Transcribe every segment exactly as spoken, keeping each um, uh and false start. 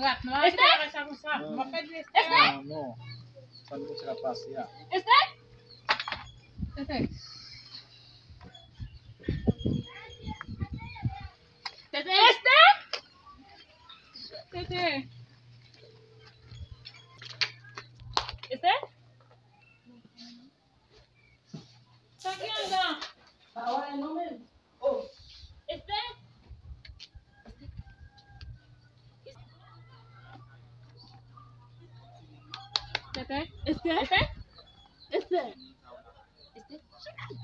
Esther? Esther? Non, non. Sa nou se la pase a. Esther? Tete. Tete. Esther? Tete. Esther? Sa ki anndan? Pa wè non menm. Oh. Esther? Esther? Esther? Esther?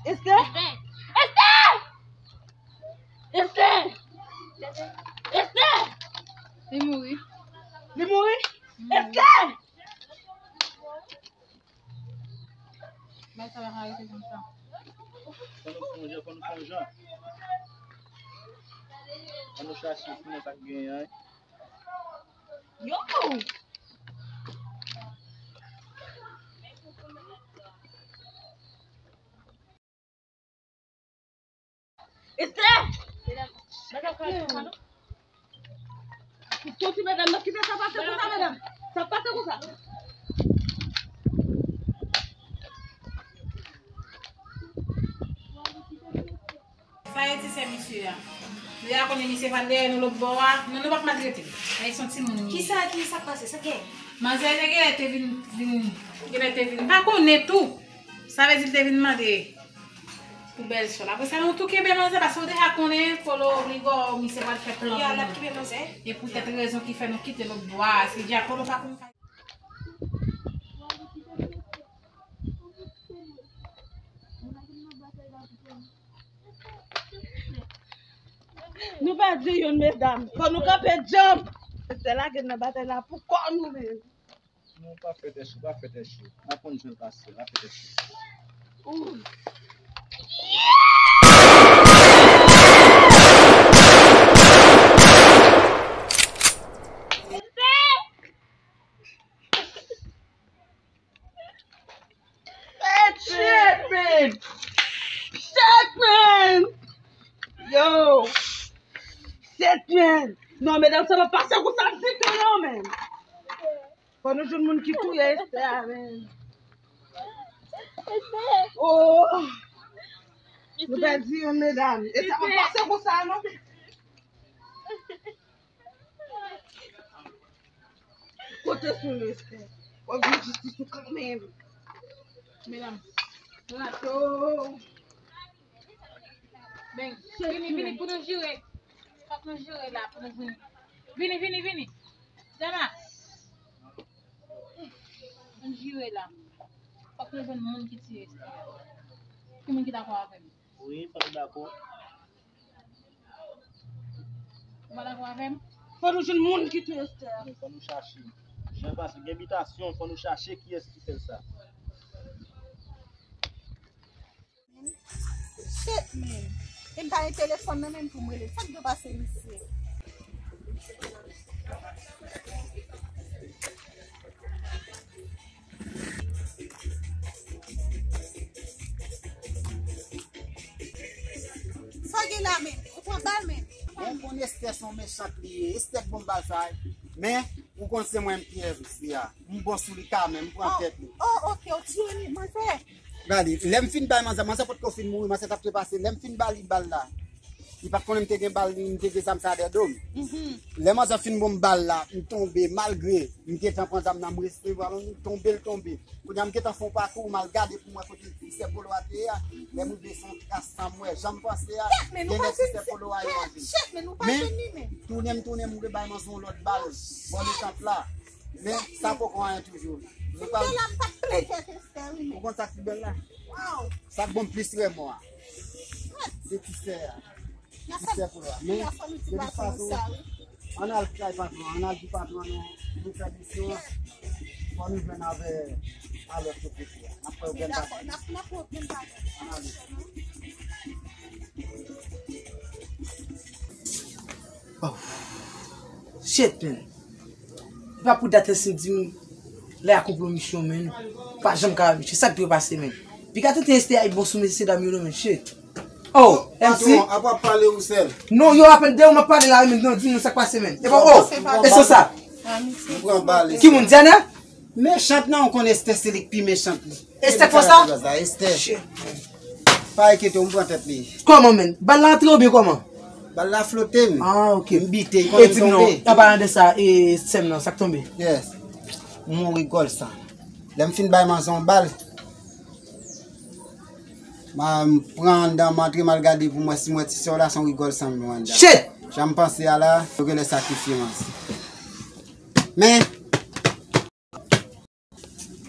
Esther? Esther? Esther? Li mouri. Li mouri? Esther! Bay sa pa ka rete konsa. Fò nou fè yon jan, fò nou fè yon jan. Fò nou chache pou nou sa k genyen an. Yo! Esther! Soti, medam, nan kite sa pase konsa, medam. Sa pase konsa. Sa e ti sè misye a. Nou ya konnen misye pral dèyè nou lòt bò a. Non, nou p ap maltrete l. Ay, se yon timoun li ye. Kisa, kisa k pase? Sa gen? Manzè genlè te vin, vin, genlè te vin. M pa konnen tou. Sa vle di l te vin mande pou bèlsè l. Apre sa, nou tou kenbe manzè, paske w deja konnen Polo oblige w, misye pral fè plan pou nou. E poutèt rezon ki fè nou kite lòt bò a, se Dyak Polo pa konn fè. Nou pèdi youn, medam. Fò nou kanpe djanm. Se la gen nan batay la pou kò nou menm. Non, pa fè tèt cho, pa fè tèt cho. N ap konn jan l pase, pa fè tèt cho. Hey, shit, man! Shit, man! Yo! Shit, man! Non, medam, sa pa pase konsa ditou, non, man! Fò nou jwenn moun ki touye Esther a, men. Oh! Nou pèdi youn, medam. E sa pa pase konsa, non. Kote sou nou, Esther? W ap jwenn jistis ou kanmenm. Medam, nou la cho. Ben, vini, vini pou nou jire. Fòk nou jire la pou nou vini. Vini, vini, vini. Dama. Ann jire la. Fòk nou jwenn moun ki tiye Esther. Ki moun ki dakò avè m? Wi, fòk nou dakò. Ou pa dakò avè m? Fò nou jwenn moun ki tiye Esther. Fò nou chache. Jan pase, gen bitasyon, fò nou chache kiyès ki fè sa. Shit, man. E m pa gen telefòn nan men m pou m rele. Sa k dwe pase misye? Sa w gen la menm? Ou pran bal menm? Bon, konn Esther se yon mechant li ye. Esther k ban m bal sa a. Men, ou konn se mwen m pyès misye a. M bon sou li kanmenm, m pran tèt li. Oh, ok, ou tiye li, manzè. Gade, lè m fin bay manzè, manzè potko fin mouri, manzè t ap trepase. Lè m fin ba li bal la, li pa t konnen m te gen bal, m te gen zam sa dèyè do m. Lè manzè fin ban m bal la, m tonbe, malgre m gentan pran zam nan, m reste, m tonbe, l tonbe. Kounye a, m gentan fè yon pakou, m al gade pou m wè kote ti sè Polo a te ye a. Lè m rive, se yon kras san m wè. Jan m panse a, genlè ti sè Polo a ye manzè. Men, tounen m tounen, m rebay manzè yon lòt bal bò letant la. Men, sa poko anyen toujou. Nou pral... Ou konn sa k pi bèl la? Sa k ban m plis remò a, se ti sè a. Ti sè Polo a. Men, de tout fason, ann al kay patwon an, ann al di patwon an nou, nou fè misyon an. Fò nou jwenn avè, a lòt kote a. N ap fè yo grenn patwon. Ann ale. Oh. Shit, man. E pa pou dat Elsie di m lè a konplo misyon, men. Pa janm ka misye. Sa k dwe pase, men. Piga tenten Esther ay bon sou mesye dam yo, non, men. Shit. Oh, M C. Patwon, apa w ap pale ou sèl? Non, yo apèl dèyè w, m ap pale la, men. Non, di nou sa k pase, men. E pa, oh, e se sa. M pran bal. Ki moun, Diana? Mechant nan, ou konn Estè, se li k pi mechant li. Estè k fè sa? Estè. Shit. Pa enkyete w, m pran tèt li. Kòman, menn? Bal la antre oubyen kòman? Bal la flote m. Ah, ok. M bite, e konnen m tonbe. E di m non, an palan de sa, e sè m nan, sa k tonbe? Yes. M mouri gòl sa. Lè m fin bay manzè yon bal, m a, m pran anndan, m antre, m al gade pou m wè si m wè ti sè w la, se yon rigòl san m yo anndan. Shit! Jan m panse a la, yo genlè sakrifye manzè. Men,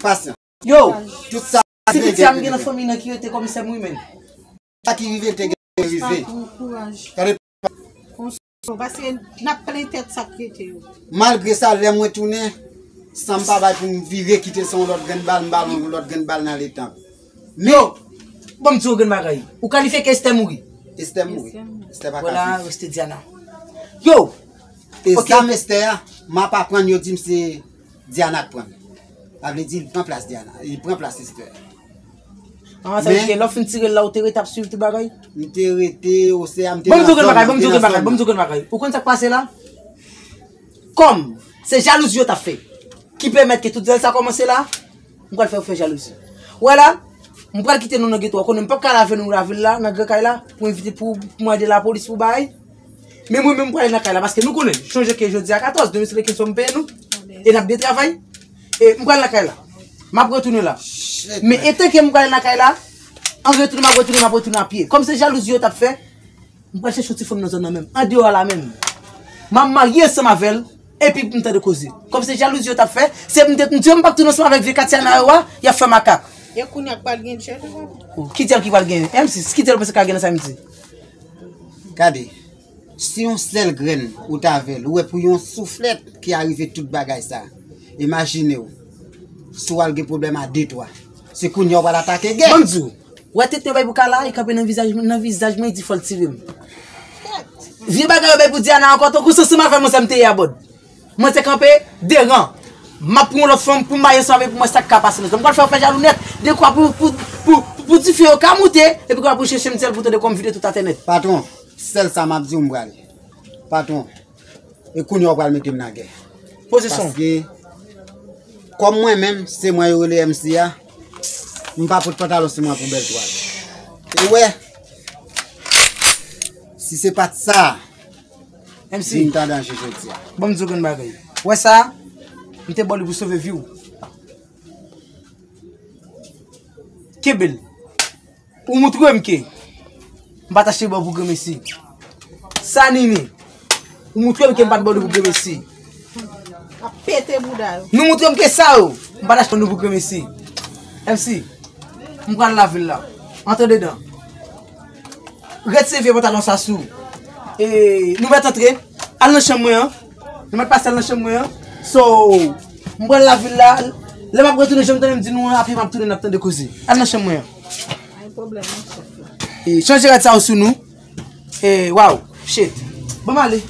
pasyans. Yo! Tout sa, si piti a m gen nan fanmi nan ki rete kòm sè m wi, menn. Sa ki rive te gen rive. Gade. Paske n ap plen tèt sa k rete yo. Malgre sa, lè mwen tounen, san m pa bay pou m vire kite l, se yon lòt grenn bal, m bal yon lòt grenn bal nan letan. Men, yo, ban m di w yon grenn bagay. Ou kalifye ke Estè mouri? Estè mouri. Estè mouri. Estè pa ka viv. Vwala, reste Diana. Yo! E zam Estè a, m ap aprann yo di m se Diana k pran l. Sa vle di, li pran plas Diana. Li pran plas Estè. Ah, sa vle di ke lè w fin tire l la, ou te rete ap swiv tout bagay? M te rete, osè a, m te nan zòn, m te nan zòn nan. Ban m di w grenn bagay, ban m di w grenn bagay. Ou konn sa k pase la? Kòm se jalouzi yo t ap fè ki pèmèt ke tout zèl sa kòmanse la, m pral fè yo fè jalouzi. Wè la, m pral kite nou nan geto a. Ou konnen m p ap ka lave nou lavil la, nan gran kay la, pou envite, pou, pou mande lapolis pou bagay. Men mwen menm, m prale nan kay la, paske nou konnen, chonje ke jodi a katòz, demen se le kenz fò m peye nou. E n ap byen travay. E m pral nan kay la. M ap retounen la. Men etan ke m prale nan kay la, an retounen, m ap retounen, m ap retounen a pye. Kòm se jalouzi yo t ap fè, m pral chèche yon ti fanm nan zòn nan menm, andeyò a la menm. M a marye ansanm avè l, epi m tande koze. Kòm se jalouzi yo t ap fè, se m te, m di yo m p ap tounen ansanm avèk vye Katiana yo a, y ap fè makak. E kounye a k pral gen djèl, papa. Oh, ki djèl ki pral gen? M six, ki djèl ou panse k ap gen nan sa m di? Gade, si yon sèl grenn ou t avè l, ou wè pou yon souflèt ki arive tout bagay sa. Imajine w, si w al gen pwoblèm a de twa, se kounye a w pral atake gè. Ban m di w, wè tenten bay pou kala, li kanpe nan vizaj, nan vizaj mwen, li di fò l tire m. Vye bagay yo bay pou Diana ankò, tankou se ansanm avè m, se m te ye a bòd. Mwen te kanpe de ran. M ap pran yon lòt fanm pou m marye ansanm avè l pou m wè sa k ka pase nan zòn. M pral fè yo fè jalou nèt. Dekwa pou, pou, pou, pou dife yo ka moute, epi kwa pou chèche m sèl pou tande kò m vide tout atè nèt. Patwon, sèl sa m ap di w m prale. Patwon, e kounye a w pral mete m nan gè. Poze son. Paske, kòm mwen menm, se mwen yo rele M C a, m pa pot pantalon sou mwen pou bèl twal. E wè, si se pa t sa, M C, vin t an danje jodi a. Ban m di w grenn bagay. Wè sa, m te ba w li pou sove vi w. Kenbe l. Ou moutre m ke m pa t achte ba w pou granmesi. Sa, Nini, ou moutre m ke m pa t ba w li pou granmesi. Ap pete bouda yo. Nou moutre m ke sa yo, m pa t achte ba w li pou granmesi. M C, m pral lavil la. Antre dedan. Retire vye pantalon sa sou. E, nou mèt antre. Al nan chanm mwen an. Nou mèt pase al nan chanm mwen an. So, m pral lavil la. Lè m ap retounen, jan m tande m di nou an, apre m ap tounen, n ap tande koze. Al nan chanm mwen an. Pa gen pwoblèm, non, chèf la. E, chanje rad sa yo sou nou. E, waw, shit. Ban m ale.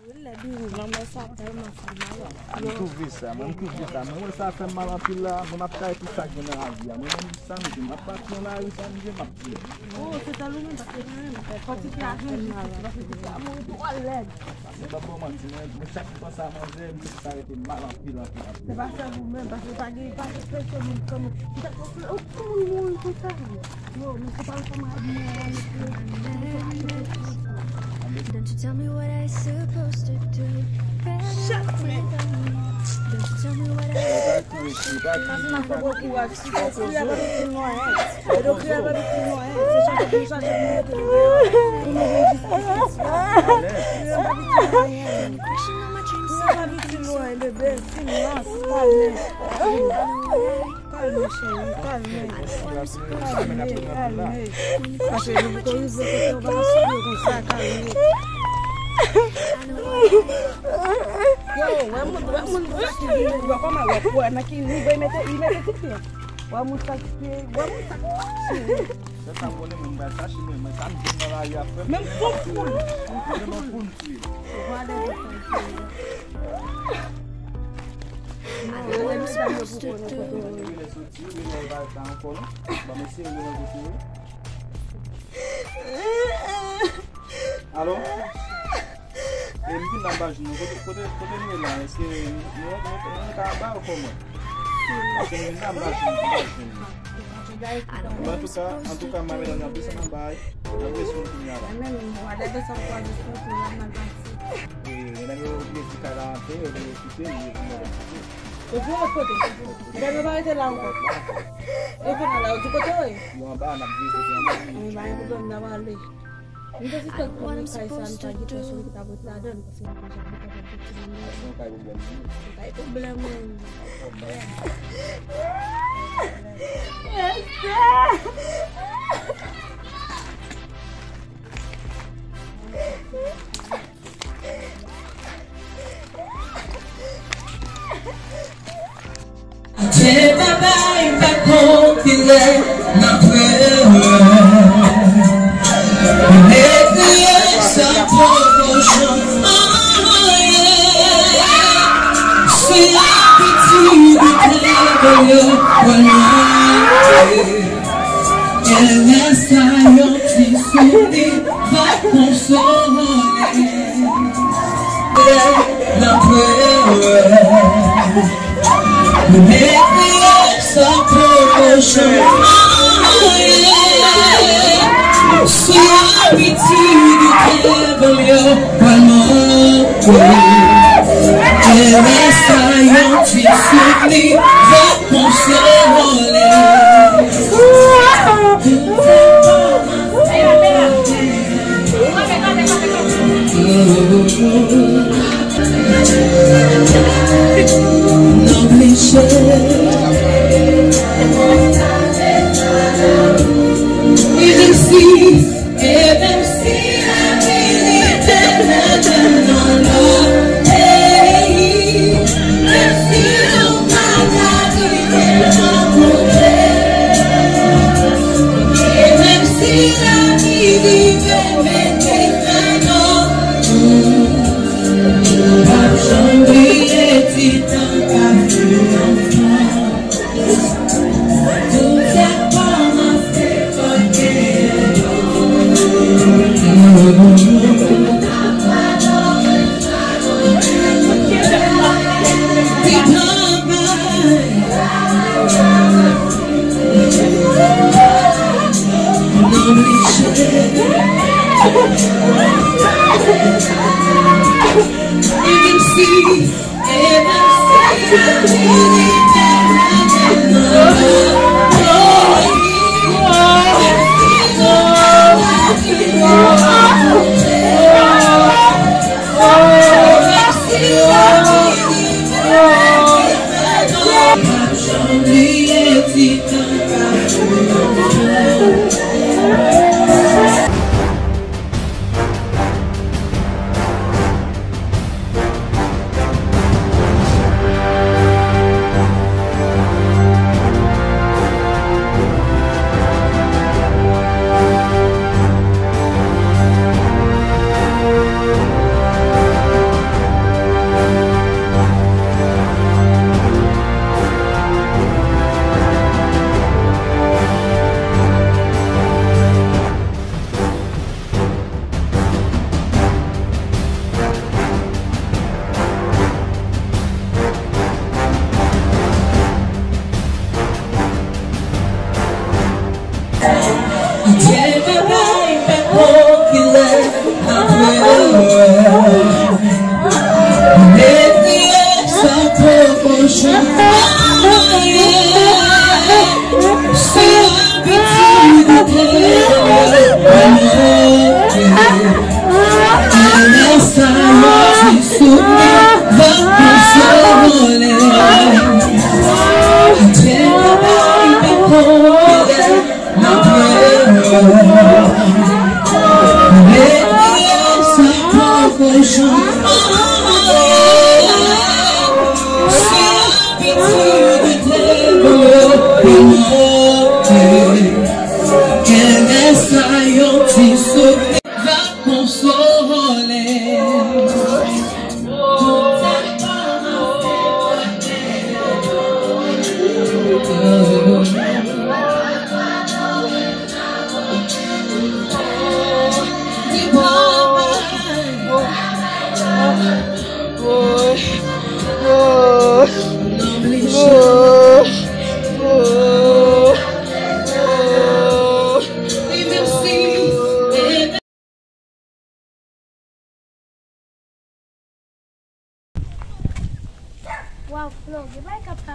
Wi, lè di wi, manman sa tèlman fè malad. A, m twouve sa, mwen, m twouve sa. Mwen, mwen, sa fè m mal anpil la. Mwen, m ap kare tout sa k gen nan lavi a. Mwen, menm, samdi, m ap pati nan lari, samdi, m ap di. Oh, se sèl ou menm, paske mwen menm, fò ti pye a jwenn jistis, paske ti pye a mouri twò lèd. Paske, m p ap ba w manti, mwen, mwen, chak m panse a manzè, m santi sa rete m mal anpil, anpil, anpil. Se pa sèl ou menm, paske pa gen, pa gen pèsonn moun kòm ou. Ou tèt mwen fè, oh, kòman l mouri konsa? Yo, men se pa yon kamarad mwen, an, mesye. Don't you tell me what I supposed to do. Chak men. Don't Li pa di, li pa di. Kriye pa viktim nou anyen. E do kriye pa viktim nou anyen. Se chache pou nou chache pou nou mete nou deyò. Pou nou vin jistis. Kriye pa viktim nou anyen. Kriye pa viktim nou anyen, bebe. Silans, kalme. Kalme, cheri, kalme. Kalme, kalme. Paske nou poko rive kote w pa nan sou konsa, kalme. Yo, wè moun, wè moun sa ki vini, wè kòman wè, wè nan ki nivo li mete, li mete ti pye. Wè moun sa ki, wè moun sa ki. Se sa m konnen, mwen, m pral chache, men, men sa m jwenn nan lari a, frè m. Men m fon poul. Mwen fon poul, m tiye. Gade sa ki. Non, wè misye pa gen pou konnen kote w ye. Mwen rele soti, mwen rele pa ta ankò, non. Ban m eseye rele kote w ye. Alo? E m vin la m pa jwenn nou. Kote, kote, kote nou ye la? Èske nou, nou, nou, nou ka ba yo kòman? Paske m vin la m pa jwenn, m pa jwenn nou. Men antouka, antouka, m a medam yo anpil sa nan bay. N ap responn kounye a la. Mwen menm, m wadè de sa m kwaze sou wout mwen, m ap mal pase. E, medam yo oblije di kay la antre, yo oblije kite, yo di mwen kite. Yo di yo lòt kote. Medam yo pa rete la ankò. Yo konnen la, yo di kote yo ye. Yo anba, n ap di kote anba. Mwen pa gen pwoblèm, n ap ale. M te sispèk pou mwen kay sa, m ta gen pèsonn ki t ap ret ladan l, paske m te janm ret avèk de ti moun yo. Se yon kay pwoblèm, wi. Yon kay pwoblèm, wi. Pwoblèm. Dye pa bay, pa konfime nan priyè. Mwen priye san pwomosyon anyen. Se abitid ke mwen pran. E lè sa yon ti souri va konsole. Nan priyè. Mwen priye san pwomosyon. Se abitid ke ban m yo pran. E lè sa yon ti souri va konsole.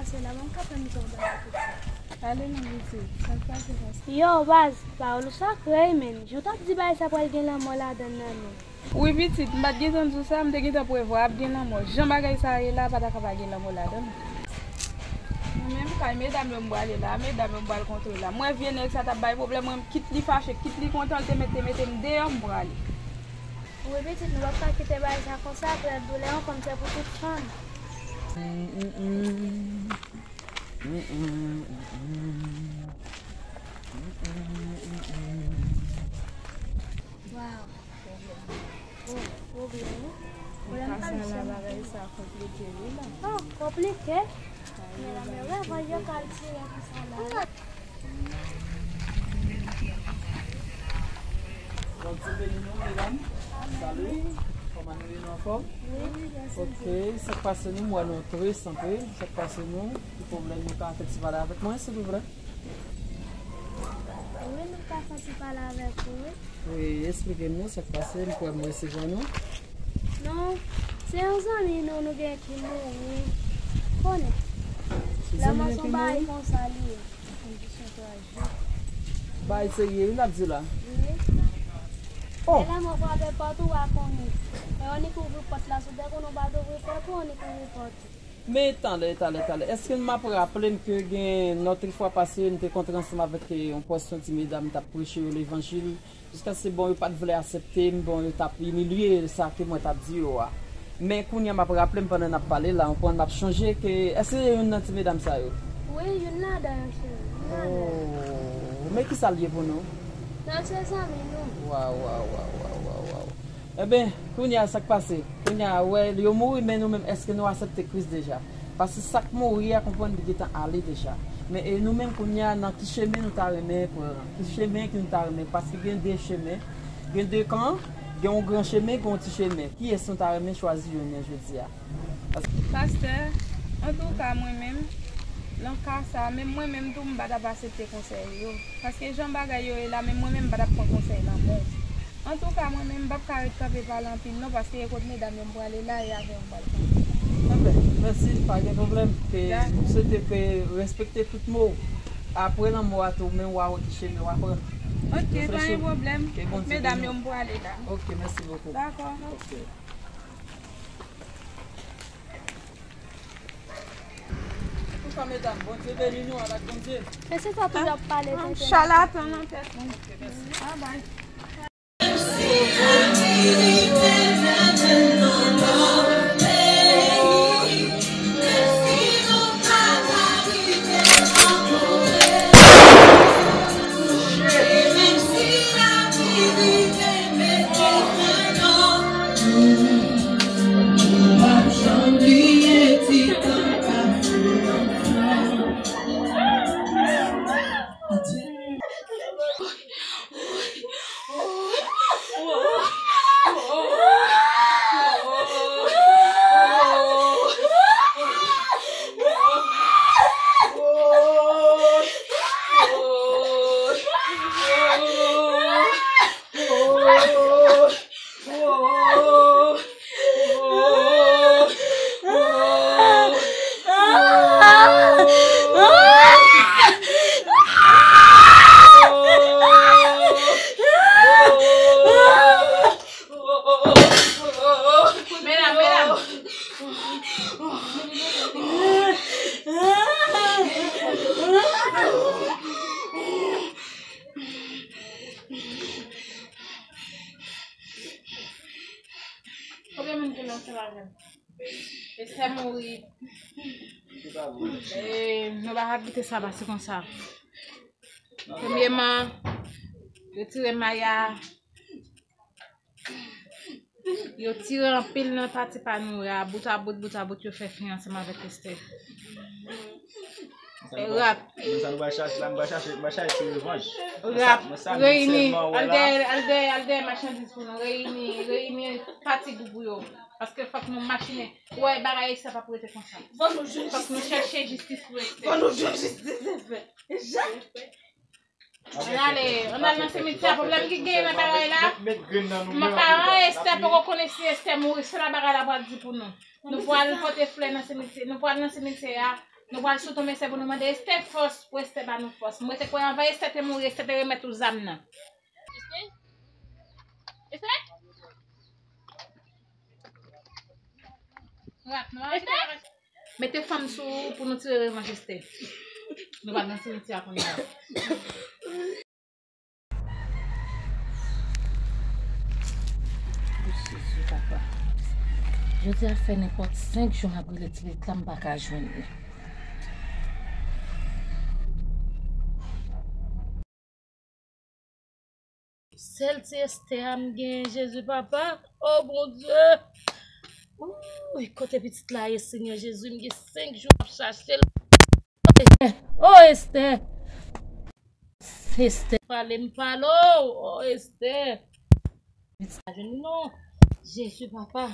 Se la m ap ka fè m jan bagay tout sa. Ale non pitit, sa k pase pase. Yo, baz, pawòl ou sa krèy, menn. Jan w t ap di bagay sa pral gen lanmò ladann nan, non. Wi, pitit, m pa t gentan di w sa, m te gentan prevwa ap gen lanmò. Jan bagay sa ye la, pa ta ka pa gen lanmò ladann. Mwen menm, kay medam yo m prale la, medam yo m pral kontre la. M wè vye nèg sa t ap bay pwoblèm, mwen, kit li fache, kit li kontan, l te mete, mete m deyò, m prale. Wi, pitit, nou p ap ka kite bagay sa konsa, pèd doulè yon fanm se pou tout fanm. Waw. Oh, pwoblèm wi. Pwoblèm pa l senp. Bagay sa konplike wi la. Oh, konplike? Medam yo, wè, van yo kal tire konsa la. Bondye beni nou, medam. Salut. Kòman nou ye, nou anfòm? Wi, mèsi. Ok, sa k pase nou, m wè nou tris anpil. Sa k pase nou? Ki pwoblèm nou ka fè ti pale avèk mwen, silvouplè? Wi, nou ka fè ti pale avèk ou, wi. Wi, eksplike m non, sa k pase, m kwè m resevwa nou. Non, se yon zanmi nou, nou gen ki mouri. Konnen. Lanmò se yon bagay konsa li ye. Kondisyon trajik. Bagay serye wi n ap di la. Wi. Oh! E lanmò frape pòt ou pa konnen. E annik ouvri pòt la, si w te konnen w pa t ouvri pòt ou, annik ouvri pòt ou. Men talè, talè, talè. Èske m ap raple m ke gen lòt fwa pase, m te kontre ansanm avèk, eh, yon pòsyon ti medam, m t ap preche yo levanjil. Jiskaske, bon, yo pa t vle aksepte m, bon, yo t ap imilye sa ke mwen t ap di yo a. Men kounye a m ap raple m pandan n ap pale la, ou konprann, m ap chonje ke, èske se youn nan ti medam sa yo? Wi, youn ladan yo, cheri, youn ladan yo. Oh, men kisa l ye pou nou? Non, se zanmi nou. Waw, waw, waw, waw, waw, waw. Enben, kounye a sa k pase? Kounye a, wè, yo mouri, men nou menm, èske nou aksepte Kris deja? Paske sa k mouri a, konprann li gentan ale deja. Men e nou menm kounye a, nan ki chemen nou ta renmen pran? Ki chemen ki nou ta renmen? Paske gen de chemen, gen de kan, gen yon gran chemen, gen yon ti chemen. Kiyès nou ta renmen chwazi youn nan jodi a? Pastè, antouka mwen menm, nan ka sa, menm mwen menm tou, m pa t ap aksepte konsèy yo. Paske jan bagay yo ye la, menm mwen menm, m pa t ap pran konsèy lanmò. Antouka, mwen menm, m p ap ka ret kanpe pale anpil non, paske e kot medam yo m prale la, e avè yo m pral pale. Enben, mèsi, pa gen pwoblèm. Ke m swete ke respekte tout mo. Apre lanmò a tou, men w a wè ki chemen w a pran. Ok, pa gen pwoblèm. Medam yo m prale la. Ok, mèsi bokou. Dakò. Ok. Antouka, medam, Bondye beni nou, al ak Bondye. Men se sa pou y ap pale, tenten. Chalatan nan tèt mwen. Ok, mèsi. Bye bye. Medam, medam. Konbyen moun ki nan ansanm avè m? Esther mouri. E, nou pa ka kite sa pase konsa. Premyeman, yo tire Maya. Yo tire anpil nan pati pa nou a, bout a bout, bout a bout, yo fè fen ansanm avèk Esther. Rap. Men sa nou pral chache la, nou pral chache, nou pral chache ti revanj. Rap, reyini, al dèyè, al dèyè, al dèyè machandiz pou nou, reyini, reyini pati gou pou yo. Paske fòk nou machinen. Ou wè, bagay sa p ap rete konsa. Fòk nou jwenn jistis. Fòk nou chèche jistis pou Esther. Fòk nou jwenn jistis, Esther. Ann ale, ann al nan simityè a. Pwoblèm ki genyen nan bagay la, paran Esther poko konnen si Esther mouri, se la bagay la pral di pou nou. Nou pral pote flè nan simityè, nou pral nan simityè a. Nou pral sou tonbe se pou nou mande Estè fòs, pou Estè ba nou fòs. Mwen te kwè anvan Estè te mouri, Estè te remèt ou zam nan. Estè? Estè? Estè? Mete fanm sou ou pou nou tire revanj, Estè. Nou pral nan simityè a kounye a. Jezi, papa. Jodi a fè nenpòt senk jou m ap rele ti pitit la, m pa ka jwenn li. Sèl ti Estè a m genyen, Jezi, papa. O Bondye. Ouy, kote pitit la ye, Senyè Jezi? M gen senk jou m ap chache l. O Estè. Estè, pale m, pale w. O Estè. Pitit la jwenn li non. Jezi, papa.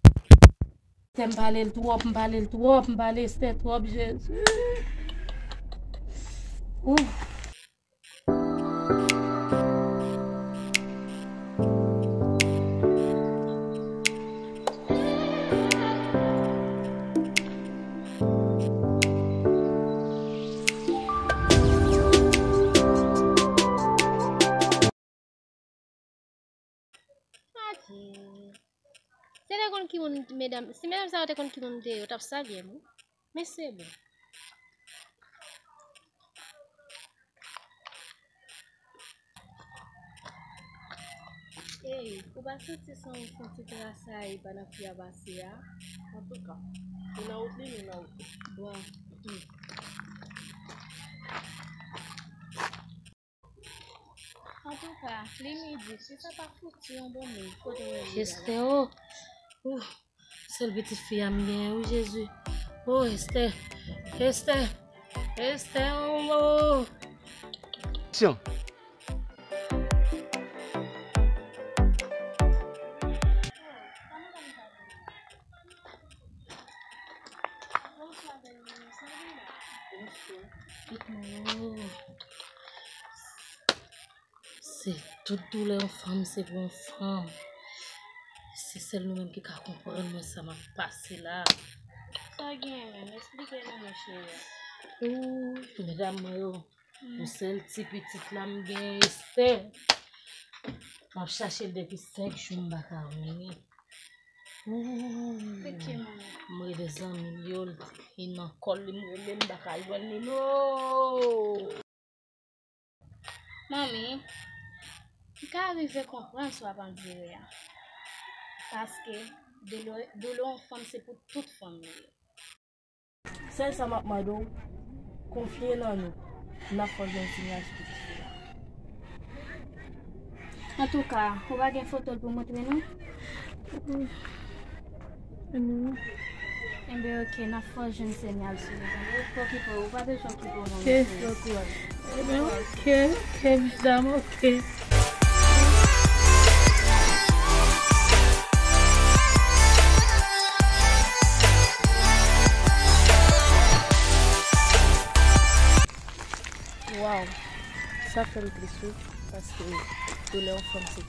Estè, m pale l twòp, m pale l twòp, m pale Estè twòp, Jezi. Ouf. Adje. Si yo te konn ki moun, medam, si medam sa yo te konn ki moun m te ye, yo t ap salye m, wi. Men se bon. Ey, ou pa santi se yon, se yon ti trasay pandan fi a pase a? Antouka, li nan wout li, li nan wout li. Bon. Hmm. Antouka, li midi, si sa pa fouti yon bon moun, kote w wè li la? Estè, o. Ou, sèl pitit fi a m genyen, wi, Jezi. O, Estè. Estè. Estè, o, o. Aksyon. Bonswa, bèl moun. Sa w gen la? Bonswa. Pitit mwen, o. Se tout doulè yon fanm, se pou yon fanm. Se sèl nou menm ki ka konprann mwen sa m ap pase la. Sa w gen menm? Eksplike nou, monchè. Ooh, medam mwen yo. Yon sèl ti pitit la m gen, Estè. M ap chache l depi senk jou, m pa ka jwenn li. Ooh. M rele zanmi l yo, li nan kò l, m rele l, m pa ka jwenn li non. Manmi, m ka rive konprann sa w ap andire a. Paske doulè, doulè yon fanm se pou tout fanm li ye. Sèl sa m ap mande w, konfye nan nou, n ap fè w jwenn sinyal sou pitit ou a. Antouka, ou pa gen foto l pou montre nou? Enben, oke, n ap fè w jwenn sinyal sou li, tande? Pa okipe w, ou pa bezwen okipe w non, mesye. Enben, oke, oke, medam, oke. Waw, sa fè m tris wi, paske doulè yon fanm se